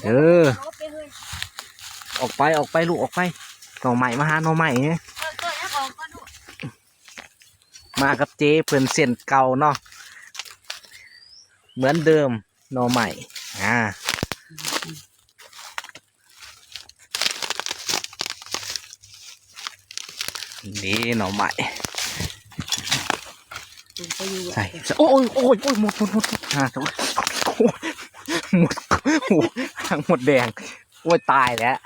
ເດີ ອອກໄປ ອອກໄປລູກ ອອກໄປ ໜໍ່ໄມ້ ມາຫາໜໍ່ໄມ້ເດ້. ມາກັບເຈ້ເພິ່ນເຊັ່ນເກົ່າເນາະ ເໝືອນເດີມ ໜໍ່ໄມ້ ອາ ນີ້ໜໍ່ໄມ້ ໃສ່ ໂອ້ຍ ໂອ້ຍ ໂອ້ຍ ໝົດ ໝົດ ໝົດ ອ່າ ໂອ້ຍ ໝົດ ໂອ້ຍ ຫາງໝົດແດງ ໂອ້ຍ ຕາຍແລ້ວ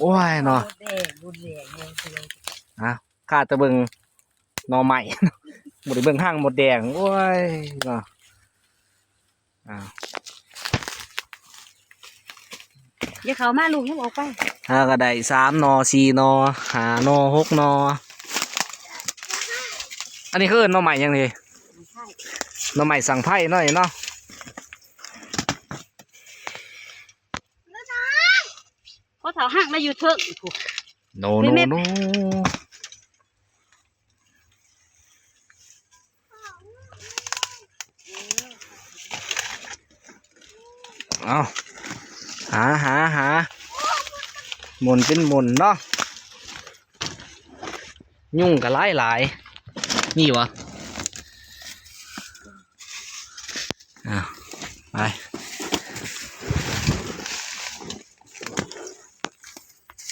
ໂອ້ຍ ເນາະ ໝົດແດງ ໝົດແດງ ອ່າ ຂ້າແຕ່ເບິ່ງໜໍ່ໄມ້ ບໍ່ໄດ້ເບິ່ງຫາງໝົດແດງ ໂອ້ຍ ເນາະ. ອ້າວ ຢ່າເຂົ້າມາລູກ ຍັບອອກໄປ ຫາກໍໄດ້ສາມໜໍ່ ສີ່ໜໍ່ ຫ້າໜໍ່ ຫົກໜໍ່. ອັນນີ້ເຂົາເອີ້ນໜໍ່ໄມ້ຫຍັງນີ້? ໜໍ່ໄມ້ສັງໄພເນາະ ນີ້ເນາະ. ພໍ່ເຖົ້າຮັກລະຢູ່ເທິງພຸ້ນ ໂນ ໂນ ໂນ. ເອົາ ຫາ ຫາ ຫາ ໝູນເປັນໝູນເນາະ ຍຸງກໍຫຼາຍໆ ມີບໍ່? ເອົາ ໄປ